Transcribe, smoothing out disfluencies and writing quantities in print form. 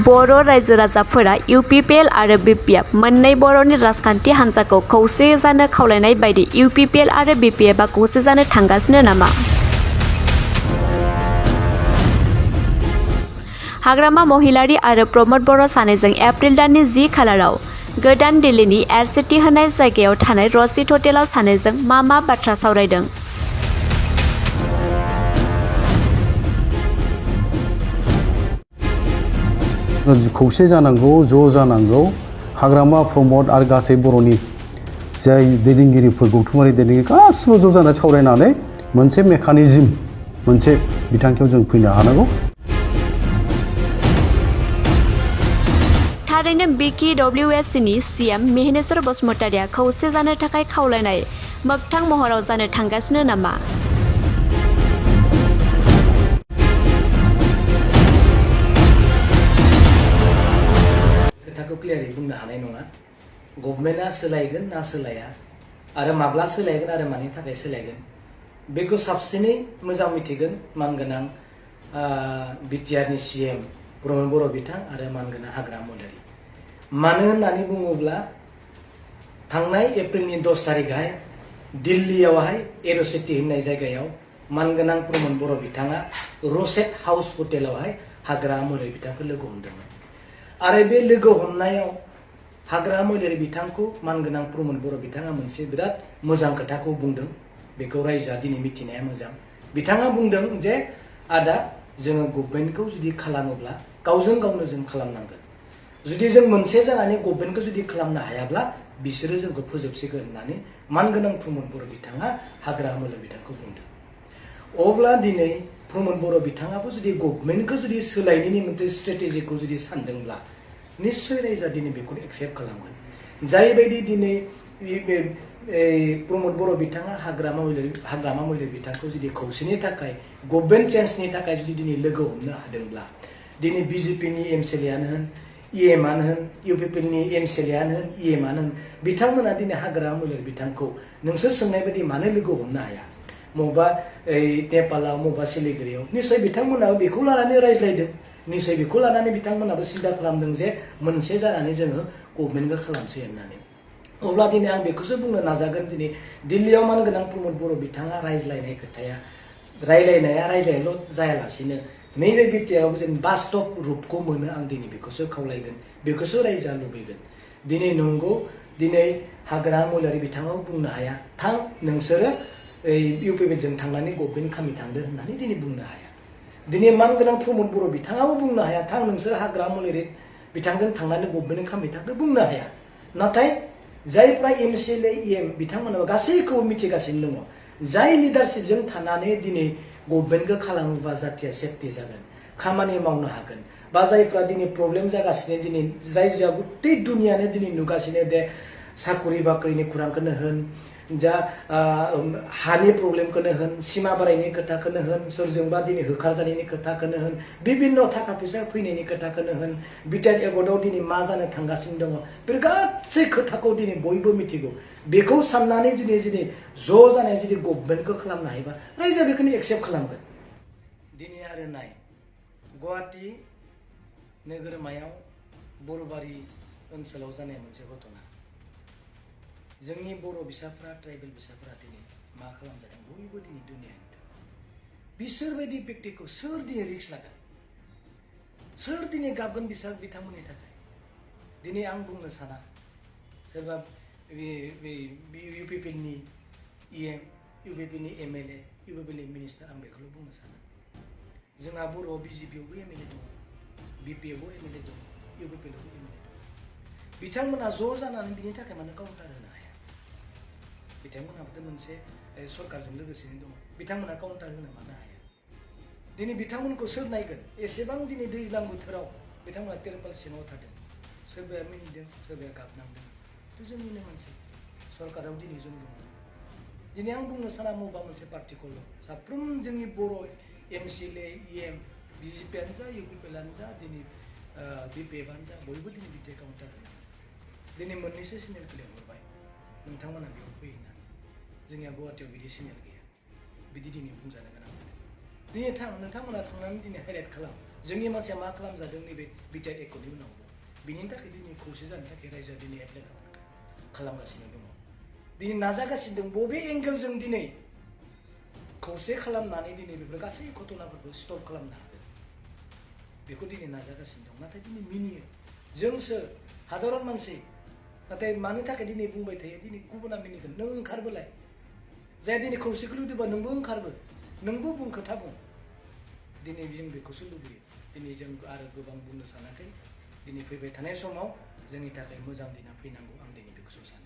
बर' रायजो राजाफोरा इउपिपिएल आरो बिपिएफ मोननै बर'नि राजखान्थि हान्जाखौ खौसे जानो खावलायनाय बायदि इउपिपिएल आरो बिपिएफआ खौसे जानो थांगासिनो नामा? हाग्रामा महिलारी आरो प्रमद बर' सानैजों एप्रिल दाननि 10 खालाराव गोदान दिल्लीनि एरसिटि होनाय जायगायाव थानाय रसिद हटेलाव सानैजों मा बाथ्रा सावरायदों? खौसे जानांगौ, ज' जानांगौ, हाग्रामा प्रमद आरो गासै बर'नि जाय दैदेनगिरिफोर गौथुमारि दैदेनगिरि गासिबो ज' जानानै सावरायनानै मोनसे मेकानिजम मोनसे बिथांखियाव जों फैनो हानांगौ। थारैनो BKWSनि CM मेहनेश्वर बसुमतारिया खौसे जानो थाखाय खावलायनाय मोगथां महराव जानो थांगासिनो नामा? खोथाखौ क्लियारै बुंनो हानाय नङा। गभर्नमेन्टआ सोलायगोन ना सोलाया आरो माब्ला सोलायगोन आरो मानि थाखाय सोलायगोन बेखौ साबसिनै मोजां मिथिगोन मानगोनां बिटिआरनि CM प्रमद बर' बिथां आरो मानगोनां हाग्रामा महिलारी। मानो होननानै बुङोब्ला थांनाय एप्रिलनि 10 तारिखहाय दिल्लीयावहाय एर'सिटि होननाय जायगायाव मानगोनां प्रमद बर' बिथाङा रसेट हाउस हटेलावहाय हाग्रामा महिलारी बिथांखौ लोगो हमदोंमोन आरो बे लोगो हमनायाव हाग्रामा महिलारी बिथांखौ मानगोनां प्रमद बर' बिथाङा मोनसे बिराद मोजां खोथाखौ बुंदों। बेखौ रायजोआ दिनै मिथिनाया मोजां। बिथाङा बुंदों जे आदा जोङो गभर्नमेन्टखौ जुदि खालामोब्ला गावजों गावनो जों खालामनांगोन। जुदि जों मोनसे जानानै गभर्नमेन्टखौ जुदि खालामनो हायाब्ला बिसोरो जोंखौ फोजोबसिगोन होननानै मानगोनां प्रमद बर' बिथाङा हाग्रामा महिलारी बिथांखौ बुंदों। अब्ला दिनै प्रमद बर' बिथाङाबो जुदि गभर्नमेन्टखौ जुदि सोलायनायनि मोनसे स्ट्रेटेजिखौ जुदि सानदोंब्ला निश्चय रायजोआ दिनै बेखौ एक्सेप्ट खालामगोन। जायबायदि दिनै प्रमद बर' बिथाङा हाग्रामा महिलारी बिथांखौ जुदि खौसेनि थाखाय गभर्नमेन्ट चेन्जनि थाखाय जुदि दिनै लोगो हमनो हादोंब्ला दिनै BJPनि MCLAयानो होन EMआनो होन इउपिपिएलनि MCLAयानो होन EMआनो होन बिथांमोना दिनै हाग्रामा महिलारी बिथांखौ नोंसोर सोंनाय बायदि मानो लोगो हमनो हाया मबा नेपालाव मबा सिलिगुरियाव निश्चय बिथांमोनाबो बेखौ लानानै रायज्लायदों। निश्चय बेखौ लानानै बिथांमोनाबो सिन्था खालामदों जे मोनसे जानानै जोङो गभर्नमेन्टखौ खालामसै होननानै। अब्ला दिनै आं बेखौसो बुंनो नाजागोन दिनै दिल्लीयाव मानगोनां प्रमद बर' बिथाङा रायज्लायनाय खोथाया रायज्लायल' जायालासिनो नैबे बिटिआरआव जों बास्तब रुपखौ मोनो आं दिनै बेखौसो खावलायगोन, बेखौसो रायजोआ लुबैगोन। दिनै नंगौ दिनै हाग्रामा महिलारी बिथाङाबो बुंनो हाया थां नोंसोरो इउपिपिएलजों थांनानै गभर्नमेन्ट खामि थांदो होननानै दिनै बुंनो हाया। दिनै मानगोनां प्रमद बर' बिथाङाबो बुंनो हाया थां नोंसोर हाग्रामा महिलारी बिथांजों थांनानै गभर्नमेन्ट खामि थांदो बुंनो हाया। नाथाय जायफ्रा MCLA EM बिथांमोनाबो गासैखौबो मिथिगासिनो दङ जाय लिडारशिपजों थानानै दिनै गभर्नमेन्टखौ खालामोबा जाथिया सेफटि जागोन, खामानि मावनो हागोन बा जायफ्रा दिनै प्रब्लेम जागासिनो दिनै रायजोआ गथै दुनियानो दिनै नुगासिनो दे साखरि बाख्रिनि खुरांखौनो होन जा हानि प्रब्लेमखौनो होन सिमा बारायनि खोथाखौनो होन सोरजोंबा दिनै होखारजानायनि खोथाखौनो होन बिभिन्न थाखा फैसा फैनायनि खोथाखौनो होन बिटिआर एकर्डआव दिनै मा जानो थांगासिनो दङ बे गासै खोथाखौ दिनै बयबो मिथिगौ। बेखौ साननानै दिनै ज' जानाय जुदि गभर्नमेन्टखौ खालामनो हायोबा रायजोआ बेखौनो एक्सेप्ट खालामगोन। दिनै आरो नाय गुवाहाटि नोगोरमायाव बरबारि ओनसोलाव जानाय मोनसे घटना जोंनि बर' बिसाफ्रा ट्राइबेल बिसाफ्रा दिनै मा खालामजादों बयबो दिनै दुनिया नुदों। बिसोरबायदि व्यक्तिखौ सोर दिनै रिक्स लागोन, सोर दिनै गाबगोन बिथांमोननि थाखाय? दिनै आं बुंनो साना सोरबा इउपिपिएलनि EM इउपिपिएलनि MLA इउपिपिएलनि मिनिस्टार आं बेखौल' बुंनो साना। जोंहा बर'आव BJPआवबो MLA दङ, BPआवबो MLA दङ, इउपिपिएलआवबो MLA दङ। बिथांमोना ज' जानानै बिनि थाखाय मानो काउन्टार होनो हाया? बिथांमोनहाबोथ' मोनसे सरकारजों लोगोसेनो दङ, बिथांमोना काउन्टार होनो मानो हाया? दिनै बिथांमोनखौ सोर नायगोन? एसेबां दिनै दैज्लां बोथोराव बिथांमोना तिरपाल सिङाव थादों, सोरबाया मिनिदों सोरबाया गाबनांदों। थ' जोंनिनो मानसि सरकाराव दिनै जों दङ। दिनै आं बुंनो साना मबा मोनसे पार्टिखौल' साफ्रोम जोंनि बर' MCLA EM BJPआनो जा इउपिपिएलआनो जा दिनै बिपिएफआनो जा बयबो दिनै बिटिआर काउन्टार होनो। दिनै मोननैसो चेनेलखौ लिंहरबाय नोंथांमोना बेयाव फैयोना जोंनिया गुवाहाटियाव बिदि चेनेल गैया बिदि दिनै बुंजानो गोनां जादों। दिनै नोंथांमोना थांनानै दिनै हाइलाइट खालाम जोंनि मानसिया मा खालामजादों नैबे बिटिआर एकर्डनि उनावबो बिनि थाखाय दिनै खौसे जानो थाखाय रायजोआ दिनै एप्लाइ खालामगासिनो दङ दिनै नाजागासिनो दं बबे एंगेलजों दिनै खौसे खालामनानै दिनै बेफोर गासै घटनाफोरखौ स्टप खालामनो हागोन बेखौ दिनै नाजागासिनो दं नाथाय दिनै मिनियो जोंसो हादरन मानसि नाथाय मानो थाखाय दिनै बुंबाय थायो दिनै गुबुना मिनिगोन नों ओंखारबोलाय जाय दिनै खौसेखौ लुबैबा नोंबो ओंखारबो नोंबो बुं खोथा बुं दिनै जों बेखौसो लुबैयो दिनै जों आरो गोबां बुंनो सानाखै दिनै फैबाय थानाय समाव जोंनि थाखाय मोजां दिना फैनांगौ आं दिनै बेखौसो सानो